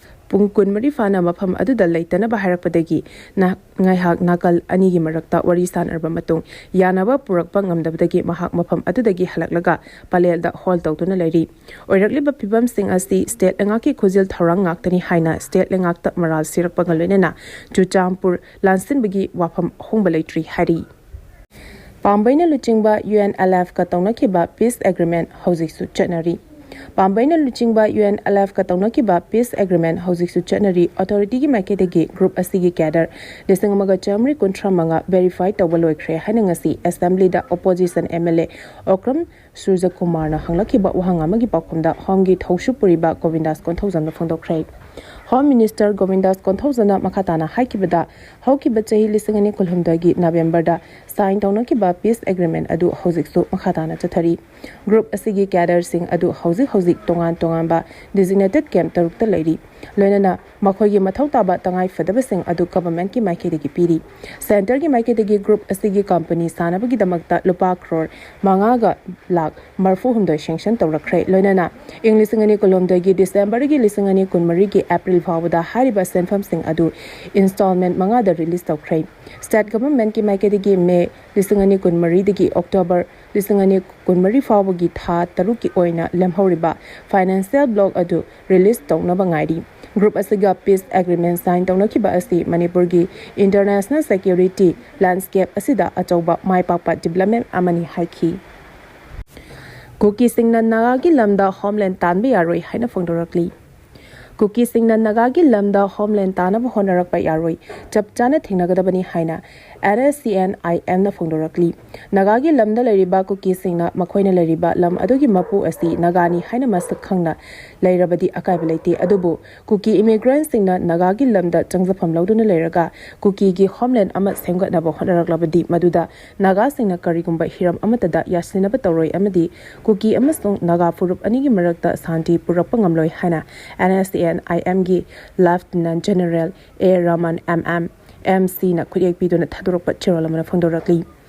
ꯄꯨꯡ ꯀꯨꯟꯃꯔꯤ ꯐꯥꯅ ꯃꯐꯝ ꯑꯗꯨꯗ ꯂꯩꯇꯅꯕ ꯍꯥꯏꯔꯛꯄꯗꯒꯤ ꯅ-, ꯉꯥꯏꯍꯥꯛ ꯅꯥꯀꯜ ꯑꯅꯤꯒꯤ ꯃꯔꯛꯇ ꯋꯥꯔꯤ ꯁꯥꯟꯅꯔꯕ ꯃꯇꯨꯡ ꯌꯥꯅꯕ ꯄꯨꯔꯛꯄ ꯉꯝꯗꯕꯗꯒꯤ ꯃꯍꯥꯛ ꯃꯐꯝ ꯑꯗꯨꯗꯒꯤ ꯍꯜꯂꯛꯂꯒ ꯄꯂꯦꯜꯗ ꯍꯣꯜ ꯇꯧꯗꯨꯅ ꯂꯩꯔꯤ꯫ ꯑꯣꯏꯔꯛꯂꯤꯕ ꯐꯤꯕꯝꯁꯤꯡ ꯑꯁꯤ ꯁ꯭ꯇꯦꯠ ꯂꯩꯉꯥꯛꯀꯤ ꯈꯨꯖꯤꯜ ꯊꯧꯔꯥꯡ ꯉꯥꯛꯇꯅꯤ ꯍꯥꯏꯅ ꯁ꯭ꯇꯦꯠ ꯂꯩꯉꯥꯛꯇ ꯃꯔꯥꯜ ꯁꯤꯔꯛꯄꯒ ꯂꯣꯏꯅꯅ ꯆꯨꯔꯆꯥꯟꯄꯨꯔ ꯂꯥꯟꯁꯤꯟꯕꯒꯤ ꯋꯥꯐꯝ ꯑꯍꯣꯡꯕ ꯂꯩꯇ꯭ꯔꯤ ꯍꯥꯏꯔꯤ꯫ ꯄꯥꯝꯕꯩꯅ ꯂꯨꯆꯤꯡꯕ ꯌꯨ ꯑꯦꯟ ꯑꯦꯜ ꯑꯦꯐꯀ ꯇꯧꯅꯈꯤꯕ ꯄꯤꯁ ꯑꯦꯒ꯭ꯔꯤꯃꯦꯟ ꯍꯧꯖꯤꯛꯁꯨ ꯆꯠꯅꯔꯤ꯫ ꯄꯥꯝꯕꯩꯅ ꯂꯨꯆꯤꯡꯕ ꯌꯨ ꯑꯦꯟ ꯑꯦꯜ ꯑꯦꯐꯀ ꯇꯧꯅꯈꯤꯕ ꯄꯤꯁ ꯑꯦꯒ꯭ꯔꯤꯃꯦꯟ ꯍꯧꯖꯤꯛꯁꯨ ꯆꯠꯅꯔꯤ꯫ ꯑꯣꯊꯣꯔꯤꯇꯤꯒꯤ ꯃꯥꯏꯀꯩꯗꯒꯤ ꯒ꯭ꯔꯨꯞ ꯑꯁꯤꯒꯤ ꯀꯦꯗꯔ ꯂꯤꯁꯤꯡ ꯑꯃꯒ ꯆꯥꯃꯔꯤ ꯀꯨꯟꯊ꯭ꯔꯥ ꯃꯉꯥ ꯚꯦꯔꯤꯐꯥꯏ ꯇꯧꯕ ꯂꯣꯏꯈ꯭ꯔꯦ ꯍꯥꯏꯅ ꯉꯁꯤ ꯑꯦꯁꯦꯝꯕ꯭ꯂꯤꯗ opposition M L A Okram ꯁꯨꯔꯖꯀꯨꯃꯥꯔꯅ ꯍꯪꯂꯛꯈꯤꯕ ꯋꯥꯍꯪ ꯑꯃꯒꯤ ꯄꯥꯎꯈꯨꯝꯗ ꯍꯣꯝꯒꯤ ꯊꯧꯁꯨ ꯄꯨꯔꯤꯕ ꯒꯣꯕꯤꯟꯗꯥꯁ ꯀꯣꯟꯊꯧꯖꯝꯅ ꯐꯣꯡꯗꯣꯛꯈ꯭ꯔꯦ꯫ ꯍꯣꯝ ꯃꯤꯅꯤꯁꯇꯔ ꯒꯣꯕꯤꯟꯗꯥꯁ ꯀꯣꯟꯊꯧꯖꯝꯅ ꯃꯈꯥ ꯇꯥꯅ ꯍꯥꯏꯈꯤꯕꯗ, ꯍꯧꯈꯤꯕ ꯆꯍꯤ ꯂꯤꯁꯤꯡ ꯑꯅꯤ ꯀꯨꯟꯍꯨꯝꯗꯣꯏꯒꯤ ꯅꯕꯦꯝꯕꯔꯗ ꯁꯥꯏꯟ ꯇꯧꯅꯈꯤꯕ ꯄꯤꯁ ꯑꯦꯒ꯭ꯔꯤꯃꯦꯟ ꯑꯗꯨ ꯍꯧꯖꯤꯛꯁꯨ ꯃꯈꯥ ꯇꯥꯅ ꯆꯠꯊꯔꯤ꯫ ꯒ꯭ꯔꯨꯞ ꯑꯁꯤꯒꯤ ꯀꯦꯗꯔꯁꯤꯡ ꯑꯗꯨ ꯍꯧꯖꯤꯛ ꯍꯧꯖꯤꯛ ꯇꯣꯉꯥꯟ ꯇꯣꯉꯥꯟꯕ ꯗꯤꯖꯤꯒꯅꯦꯇꯦꯗ ꯀꯦꯝꯞ ꯇꯔꯨꯛꯇ ꯂꯩꯔꯤ꯫ ꯂꯣꯏꯅꯅ ꯃꯈꯣꯏꯒꯤ ꯃꯊꯧ ꯇꯥꯕ ꯇꯉꯥꯏ ꯐꯗꯕꯁꯤꯡ ꯑꯗꯨ ꯒꯚꯔꯟꯃꯦꯟꯠꯀꯤ ꯃꯥꯏꯀꯩꯗꯒꯤ ꯄꯤꯔꯤ꯫ ꯁꯦꯟꯇꯔꯒꯤ ꯃꯥꯏꯀꯩꯗꯒꯤ ꯒ꯭ꯔꯨꯞ ꯑꯁꯤꯒꯤ ꯀꯝꯄꯅꯤ ꯁꯥꯅꯕꯒꯤꯗꯃꯛꯇ ꯂꯨꯄꯥ ꯀ꯭ꯔꯣꯔ ꯃꯉꯥꯒ ꯂꯥꯈ ꯃꯔꯤꯐꯨ ꯍꯨꯝꯗꯣꯏ ꯁꯦꯡꯁꯟ ꯇꯧꯔꯛꯈ꯭ꯔꯦ꯫ ꯂꯣꯏꯅꯅ ꯏꯪ ꯂꯤꯁꯤꯡ ꯑꯅꯤ ꯀꯨꯟꯍꯨꯝꯗꯣꯏꯒꯤ ꯗꯤꯁꯦꯝꯕꯔꯒꯤ ꯂꯤꯁꯤꯡ ꯑꯅꯤ ꯀꯨꯟꯃꯔꯤꯒꯤ ꯑꯦꯄ꯭ꯔꯤꯜ ꯐꯥꯎꯕꯗ ꯍꯥꯏꯔꯤꯕ ꯁꯦꯟꯐꯝꯁꯤꯡ ꯑꯗꯨ ꯏꯟꯁꯇꯣꯜꯃꯦꯟꯠ ꯃꯉꯥꯗ ꯔꯤꯂꯤꯖ ꯇꯧꯈ꯭ꯔꯦ꯫ ꯁ꯭ꯇꯦꯠ ꯒꯚꯔꯟꯃꯦꯟꯠꯀꯤ ꯃꯥꯏꯀꯩꯗꯒꯤ ꯃꯦ ꯂꯤꯁꯤꯡ ꯑꯅꯤ ꯀꯨꯟꯃꯔꯤꯗꯒꯤ ꯑꯣꯛꯇꯣꯕꯔ ꯂꯤꯁꯤꯡ ꯑꯅꯤ ꯀꯨꯟꯃꯔꯤ ꯐꯥꯎꯕꯒꯤ ꯊꯥ ꯇꯔꯨꯛꯀꯤ ꯑꯣꯏꯅ ꯂꯦꯝꯍꯧꯔꯤꯕ ꯐꯥꯏꯅꯥꯟꯁꯤꯌꯦꯜ ꯕ꯭ꯂꯣꯛ ꯑꯗꯨ ꯔꯤꯂꯤꯖ ꯇꯧꯅꯕ ꯉꯥꯏꯔꯤ꯫ ꯒ꯭ꯔꯨꯞ ꯑꯁꯤꯒ ꯄꯤꯁ ꯑꯦꯒ꯭ꯔꯤꯃꯦꯟꯠ ꯁꯥꯏꯟ ꯇꯧꯅꯈꯤꯕ ꯑꯁꯤ ꯃꯅꯤꯄꯨꯔꯒꯤ ꯏꯟꯇꯔꯅꯦꯁꯅꯦꯜ ꯁꯦꯀ꯭ꯌꯨꯔꯤꯇꯤ ꯂꯦꯟꯗꯁ꯭ꯀꯦꯞ ꯑꯁꯤꯗ ꯑꯆꯧꯕ ꯃꯥꯏ ꯄꯥꯛꯄ ꯗꯤꯕꯦꯂꯞꯃꯦꯟꯠ ꯑꯃꯅꯤ ꯍꯥꯏꯈꯤ꯫ ꯀꯨꯀꯤꯁꯤꯡꯅ ꯅꯥꯒꯥꯒꯤ ꯂꯝꯗ ꯍꯣꯝꯂꯦꯟꯗ ꯇꯥꯟꯕ ꯌꯥꯔꯣꯏ ꯍꯥꯏꯅ ꯐꯣꯡꯗꯣꯔꯛꯂꯤ꯫ ꯀꯨꯀꯤꯁꯤꯡꯅ ꯅꯥꯒꯥꯒꯤ ꯂꯝꯗ ꯍꯣꯝꯂꯦꯟꯗ ꯇꯥꯅꯕ ꯍꯣꯠꯅꯔꯛꯄ ꯌꯥꯔꯣꯏ, ꯆꯞ ꯆꯥꯅ ꯊꯦꯡꯅꯒꯗꯕꯅꯤ ꯍꯥꯏꯅ ꯑꯦꯟ ꯑꯦꯁ ꯁꯤ ꯑꯦꯟ ꯑꯥꯏ ꯑꯦꯝꯅ ꯐꯣꯡꯗꯣꯔꯛꯂꯤ꯫ ꯅꯥꯒꯥꯒꯤ ꯂꯝꯗ ꯂꯩꯔꯤꯕ ꯀꯨꯀꯤꯁꯤꯡꯅ ꯃꯈꯣꯏꯅ ꯂꯩꯔꯤꯕ ꯂꯝ ꯑꯗꯨꯒꯤ ꯃꯄꯨ ꯑꯁꯤ ꯅꯥꯒꯥꯅꯤ ꯍꯥꯏꯅ ꯃꯁꯛ ꯈꯪꯅ ꯂꯩꯔꯕꯗꯤ ꯑꯀꯥꯏꯕ ꯂꯩꯇꯦ, ꯑꯗꯨꯕꯨ ꯀꯨꯀꯤ ꯏꯃꯤꯒ꯭ꯔꯦꯟꯠꯁꯤꯡꯅ ꯅꯥꯒꯥꯒꯤ ꯂꯝꯗ ꯆꯪꯖꯐꯝ ꯂꯧꯗꯨꯅ ꯂꯩꯔꯒ ꯀꯨꯀꯤꯒꯤ ꯍꯣꯝꯂꯦꯟꯗ ꯑꯃ ꯁꯦꯝꯒꯠꯅꯕ ꯍꯣꯠꯅꯔꯛꯂꯕꯗꯤ ꯃꯗꯨꯗ ꯅꯥꯒꯥꯁꯤꯡꯅ ꯀꯔꯤꯒꯨꯝꯕ ꯍꯤꯔꯝ ꯑꯃꯠꯇꯗ ꯌꯥꯁꯤꯟꯅꯕ ꯇꯧꯔꯣꯏ ꯑꯃꯗꯤ ꯀꯨꯀꯤ ꯑꯃꯁꯨꯡ ꯅꯥꯒꯥ ꯐꯨꯔꯨꯞ ꯑꯅꯤꯒꯤ ꯃꯔꯛꯇ ꯁꯥꯟꯇꯤ ꯄꯨꯔꯛꯄ ꯉꯝꯂꯣꯏ ꯍꯥꯏꯅ ꯑꯦꯟ ꯑꯦꯁ ꯁꯤ ꯑꯦꯟ ꯑꯥꯏ ꯑꯦꯝꯒꯤ ꯂꯦꯐꯇꯤꯅꯦꯟꯠ ꯖꯦꯅꯔꯦꯜ ꯑꯦ ꯔꯃꯟ ꯑꯦꯝ ꯑꯦꯝ ꯑꯦꯝ ꯁꯤꯅ ꯈꯨꯠꯌꯦꯛ ꯄꯤꯗꯨꯅ ꯊꯥꯗꯣꯔꯛꯄ ꯆꯦꯔꯣꯜ ꯑꯃꯅ ꯐꯣꯡꯗꯣꯔꯛꯂꯤ꯫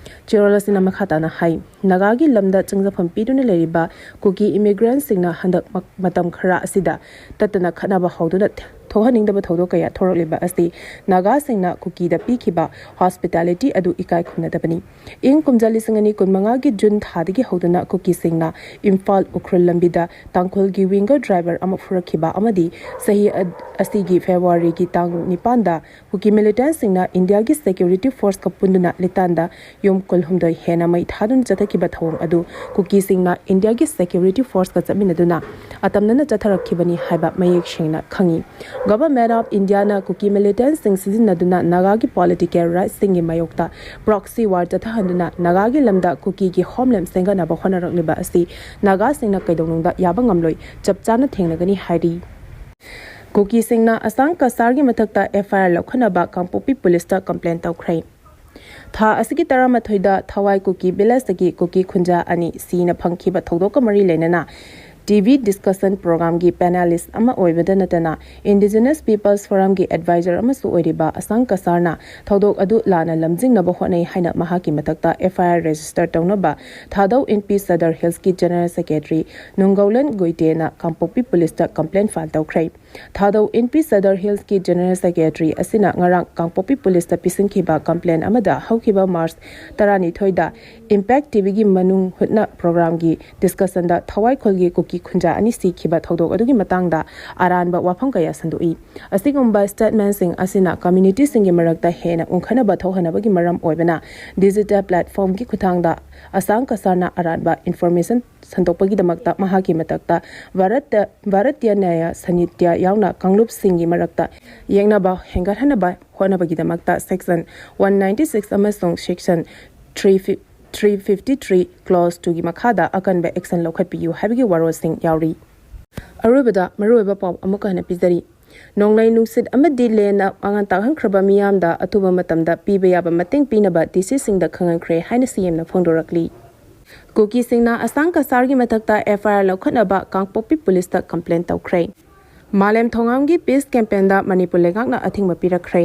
ꯆꯦꯔꯣꯜ ꯑꯁꯤꯅ ꯃꯈꯥ ꯇꯥꯅ ꯍꯥꯏ, ꯅꯥꯒꯥꯒꯤ ꯂꯝꯗ ꯆꯪꯖꯐꯝ ꯄꯤꯗꯨꯅ ꯂꯩꯔꯤꯕ ꯀꯨꯀꯤ ꯏꯃꯤꯒ꯭ꯔꯦꯟꯠꯁꯤꯡꯅ ꯍꯟꯗꯛ ꯃ-, ꯃꯇꯝ ꯈꯔ ꯑꯁꯤꯗ ꯇꯠꯇꯅ ꯈꯠꯅꯕ ꯍꯧꯗꯨꯅ ꯊꯣꯛꯍꯟꯅꯤꯡꯗꯕ ꯊꯧꯗꯣꯛ ꯀꯌꯥ ꯊꯣꯔꯛꯂꯤꯕ ꯑꯁꯤ ꯅꯥꯒꯥꯁꯤꯡꯅ ꯀꯨꯀꯤꯗ ꯄꯤꯈꯤꯕ ꯍꯣꯁꯄꯤꯇꯥꯂꯤꯇꯤ ꯑꯗꯨ ꯏꯀꯥꯏ ꯈꯨꯝꯅꯗꯕꯅꯤ꯫ ꯏꯪ ꯀꯨꯝꯖꯥ ꯂꯤꯁꯤꯡ ꯑꯅꯤ ꯀꯨꯟꯃꯉꯥꯒꯤ ꯖꯨꯟ ꯊꯥꯗꯒꯤ ꯍꯧꯗꯨꯅ ꯀꯨꯀꯤꯁꯤꯡꯅ ꯏꯝꯐꯥꯜ ꯎꯈ꯭ꯔꯨꯜ ꯂꯝꯕꯤꯗ ꯇꯥꯡꯈꯨꯜꯒꯤ ꯋꯤꯡꯒꯔ ꯗ꯭ꯔꯥꯏꯚꯔ ꯑꯃ ꯐꯨꯔꯛꯈꯤꯕ ꯑꯃꯗꯤ ꯆꯍꯤ ꯑ-, ꯑꯁꯤꯒꯤ ꯐꯦꯕ꯭ꯔꯨꯋꯥꯔꯤꯒꯤ ꯇꯥꯡ ꯅꯤꯄꯥꯟꯗ ꯀꯨꯀꯤ ꯃꯤꯂꯤꯇꯦꯟꯠꯁꯤꯡꯅ ꯏꯟꯗꯤꯌꯥꯒꯤ ꯁꯦꯀ꯭ꯌꯨꯔꯤꯇꯤ ꯐꯣꯔꯁꯀ ꯄꯨꯟꯗꯨꯅ ꯂꯤꯇꯥꯟꯗ ꯌꯨꯝ ꯀꯨꯟꯍꯨꯝꯗꯣꯏ ꯍꯦꯟꯅ ꯃꯩ ꯊꯥꯗꯨꯅ ꯆꯠꯊꯈꯤꯕ ꯊꯧꯑꯣꯡ ꯑꯗꯨ ꯀꯨꯀꯤꯁꯤꯡꯅ ꯏꯟꯗꯤꯌꯥꯒꯤ ꯁꯦꯀ꯭ꯌꯨꯔꯤꯇꯤ ꯐꯣꯔꯁꯀ ꯆꯠꯃꯤꯟꯅꯗꯨꯅ ꯑꯇꯝꯅꯅ ꯆꯠꯊꯔꯛꯈꯤꯕꯅꯤ ꯍꯥꯏꯕ ꯃꯌꯦꯛ ꯁꯦꯡꯅ ꯈꯪꯏ꯫ ꯒꯚꯔꯟꯃꯦꯟꯠ ꯑꯣꯐ ꯏꯟꯗꯤꯌꯥꯅ ꯀꯨꯀꯤ ꯃꯤꯂꯤꯇꯦꯟꯠꯁꯤꯡ ꯁꯤꯖꯤꯟꯅꯗꯨꯅ ꯅꯥꯒꯥꯒꯤ ꯄꯣꯂꯤꯇꯤꯀꯦꯜ ꯔꯥꯏꯠꯁꯤꯡꯒꯤ ꯃꯥꯌꯣꯛꯇ ꯄ꯭ꯔꯣꯛꯁꯤ ꯋꯥꯔ ꯆꯠꯊꯍꯟꯗꯨꯅ ꯅꯥꯒꯥꯒꯤ ꯂꯝꯗ ꯀꯨꯀꯤꯒꯤ ꯍꯣꯝꯂꯦꯟꯗ ꯁꯦꯝꯒꯠꯅꯕ ꯍꯣꯠꯅꯔꯛꯂꯤꯕ ꯑꯁꯤ ꯅꯥꯒꯥꯁꯤꯡꯅ ꯀꯩꯗꯧꯅꯨꯡꯗ ꯌꯥꯕ ꯉꯝꯂꯣꯏ, ꯆꯞ ꯆꯥꯅ ꯊꯦꯡꯅꯒꯅꯤ ꯍꯥꯏꯔꯤ꯫ ꯀꯨꯀꯤꯁꯤꯡꯅ ꯑꯁꯥꯡ ꯀꯁꯥꯔꯒꯤ ꯃꯊꯛꯇ ꯑꯦꯐ ꯑꯥꯏ ꯑꯥꯔ ꯂꯧꯈꯠꯅꯕ ꯀꯥꯡꯄꯣꯛꯄꯤ ꯄꯨꯂꯤꯁꯇ ꯀꯝꯄ꯭ꯂꯦꯟ ꯇꯧꯈ꯭ꯔꯦ꯫ ꯊꯥ ꯑꯁꯤꯒꯤ ꯇꯔꯥꯃꯥꯊꯣꯏꯗ ꯊꯋꯥꯏ ꯀꯨꯀꯤ ꯚꯤꯂꯦꯖꯇꯒꯤ ꯀꯨꯀꯤ ꯈꯨꯟꯖꯥ ꯑꯅꯤ ꯁꯤꯅ ꯐꯪꯈꯤꯕ ꯊꯧꯗꯣꯛꯀ ꯃꯔꯤ ꯂꯩꯅꯅ ꯇꯤ ꯚꯤ ꯗꯤꯁꯀꯁꯟ ꯄ꯭ꯔꯣꯒ꯭ꯔꯥꯝꯒꯤ ꯄꯦꯅꯦꯂꯤꯁ ꯑꯃ ꯑꯣꯏꯕꯗ ꯅꯠꯇꯅ ꯏꯟꯗꯤꯖꯤꯅꯁ ꯄꯤꯄꯜꯁ ꯐꯣꯔꯝꯒꯤ ꯑꯦꯗꯚꯥꯏꯖꯔ ꯑꯃꯁꯨ ꯑꯣꯏꯔꯤꯕ ꯑꯁꯥꯡ ꯀꯁꯥꯔꯅ ꯊꯧꯗꯣꯛ ꯑꯗꯨ ꯂꯥꯟꯅ ꯂꯝꯖꯤꯡꯅꯕ ꯍꯣꯠꯅꯩ ꯍꯥꯏꯅ ꯃꯍꯥꯛꯀꯤ ꯃꯊꯛꯇ ꯑꯦꯐ ꯑꯥꯏ ꯑꯥꯔ ꯔꯦꯖꯤꯁꯇꯔ ꯇꯧꯅꯕ ꯊꯥꯗꯧ ꯏꯟꯄꯤ ꯁꯗꯔ ꯍꯤꯜꯁꯀꯤ ꯖꯦꯅꯔꯦꯜ ꯁꯦꯀ꯭ꯔꯦꯇꯔꯤ ꯅꯨꯡꯒꯧꯂꯦꯟ ꯒꯨꯏꯇꯦꯅ ꯀꯥꯡꯄꯣꯛꯄꯤ ꯄꯨꯂꯤꯁꯇ ꯀꯝꯄ꯭ꯂꯦꯟ ꯐꯥꯏꯜ ꯇꯧꯈ꯭ꯔꯦ꯫ ꯊꯥꯗꯧ ꯏꯟꯄꯤ ꯁꯗꯔ ꯍꯤꯜꯁꯀꯤ ꯖꯦꯅꯔꯦꯜ ꯁꯦꯀ꯭ꯔꯦꯇꯔꯤ ꯑꯁꯤꯅ ꯉꯔꯥꯡ ꯀꯥꯡꯄꯣꯛꯄꯤ ꯄꯨꯂꯤꯁꯇ ꯄꯤꯁꯤꯟꯈꯤꯕ ꯀꯝꯄ꯭ꯂꯦꯟ ꯑꯃꯗ ꯍꯧꯈꯤꯕ ꯃꯥꯔꯆ ꯇꯔꯥꯅꯤꯊꯣꯏꯗ ꯏꯝꯄꯦꯛ ꯇꯤꯚꯤꯒꯤ ꯃꯅꯨꯡ ꯍꯨꯠꯅ ꯄ꯭ꯔꯣꯒ꯭ꯔꯥꯝꯒꯤ ꯗꯤꯁꯀꯁꯟꯗ ꯊꯋꯥꯏꯈꯣꯜꯒꯤ ꯀꯨꯀꯤ ꯈꯨꯟꯖꯥ ꯑꯅꯤ ꯁꯤꯈꯤꯕ ꯊꯧꯗꯣꯛ ꯑꯗꯨꯒꯤ ꯃꯇꯥꯡꯗ ꯑꯔꯥꯟꯕ ꯋꯥꯐꯝ ꯀꯌꯥ ꯁꯟꯗꯣꯛꯏ꯫ ꯑꯁꯤꯒꯨꯝꯕ ꯁ꯭ꯇꯦꯠꯃꯦꯟꯁꯤꯡ ꯑꯁꯤꯅ ꯀꯝꯃ꯭ꯌꯨꯅꯤꯇꯤꯁꯤꯡꯒꯤ ꯃꯔꯛꯇ ꯍꯦꯟꯅ ꯎꯪꯈꯠꯅꯕ ꯊꯣꯛꯍꯟꯅꯕꯒꯤ ꯃꯔꯝ ꯑꯣꯏꯕꯅ ꯗꯤꯖꯤꯇꯦꯜ ꯄ꯭ꯂꯦꯠꯐꯣꯝꯒꯤ ꯈꯨꯠꯊꯥꯡꯗ ꯑꯁꯥꯡ ꯀꯁꯥꯔꯅ ꯑꯔꯥꯟꯕ ꯏꯟꯐꯣꯔꯃꯦꯁꯟ ꯁꯟꯗꯣꯛꯄꯒꯤꯗꯃꯛꯇ ꯃꯍꯥꯛꯀꯤ ꯃꯊꯛꯇ ꯚꯥꯔꯠꯇ, ꯚꯥꯔꯠꯇꯤꯌ ꯅ꯭ꯌꯥꯌ ꯁꯥꯍꯤꯇ꯭ꯌ ꯌꯥꯎꯅ ꯀꯥꯡꯂꯨꯞꯁꯤꯡꯒꯤ ꯃꯔꯛꯇ ꯌꯦꯛꯅꯕ ꯍꯦꯟꯒꯠꯍꯟꯅꯕ ꯍꯣꯠꯅꯕꯒꯤꯗꯃꯛꯇ ꯁꯦꯛꯁꯟ ꯋꯥꯟ ꯅꯥꯏꯟꯇꯤ ꯁꯤꯛꯁ ꯑꯃꯁꯨꯡ section three fifty three close ꯇꯨꯒꯤ ꯃꯈꯥꯗ ꯑꯀꯟꯕ ꯑꯦꯛꯁꯟ ꯂꯧꯈꯠꯄꯤꯌꯨ ꯍꯥꯏꯕꯒꯤ ꯋꯥꯔꯣꯜꯁꯤꯡ ꯌꯥꯎꯔꯤ꯫ ꯑꯔꯣꯏꯕꯗ ꯃꯔꯨꯑꯣꯏꯕ ꯄꯥꯎ ꯑꯃꯨꯛꯀ ꯍꯟꯅ ꯄꯤꯖꯔꯤ꯫ ꯅꯣꯡꯂꯩ ꯅꯨꯡꯁꯤꯠ ꯑꯃꯗꯤ ꯂꯦꯟꯅ ꯃꯥꯡꯍꯟ ꯇꯥꯛꯍꯟꯈ꯭ꯔꯕ ꯃꯤꯌꯥꯝꯗ ꯑꯊꯨꯕ ꯃꯇꯝꯗ ꯄꯤꯕ ꯌꯥꯕ ꯃꯇꯦꯡ ꯄꯤꯅꯕ ꯗꯤ ꯁꯤꯁꯤꯡꯗ ꯈꯪꯍꯟꯈ꯭ꯔꯦ ꯍꯥꯏꯅ ꯁꯤ ꯑꯦꯝꯅ ꯐꯣꯡꯗꯣꯔꯛꯂꯤ꯫ ꯀꯨꯀꯤꯁꯤꯡꯅ ꯑꯁꯥꯡ ꯀꯁꯥꯔꯒꯤ ꯃꯊꯛꯇ ꯑꯦꯐ ꯑꯥꯏ ꯑꯥꯔ ꯂꯧꯈꯠꯅꯕ ꯀꯥꯡꯄꯣꯛꯄꯤ ꯄꯨꯂꯤꯁꯇ ꯀꯝꯄ꯭ꯂꯦꯟ ꯇꯧꯈ꯭ꯔꯦ꯫ ꯃꯥꯂꯦꯝ ꯊꯣꯉꯥꯝꯒꯤ ꯄꯤꯁ ꯀꯦꯝꯄꯦꯟꯗ ꯃꯅꯤꯄꯨꯔ ꯂꯩꯉꯥꯛꯅ ꯑꯊꯤꯡꯕ ꯄꯤꯔꯛꯈ꯭ꯔꯦ꯫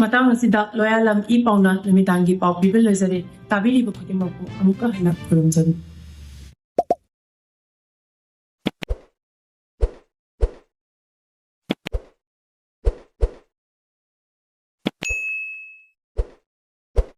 ꯃꯇꯥꯡ ꯑꯁꯤꯗ ꯂꯣꯌꯥꯂꯝ ꯏ ꯄꯥꯎꯅ ꯅꯨꯃꯤꯗꯥꯡꯒꯤ ꯄꯥꯎ ꯄꯤꯕ ꯂꯣꯏꯖꯔꯦ꯫ ꯇꯥꯕꯤꯔꯤꯕ ꯈꯨꯗꯤꯡꯃꯛꯄꯨ ꯑꯃꯨꯛꯀ ꯍꯟꯅ ꯈꯨꯔꯨꯝꯖꯔꯤ꯫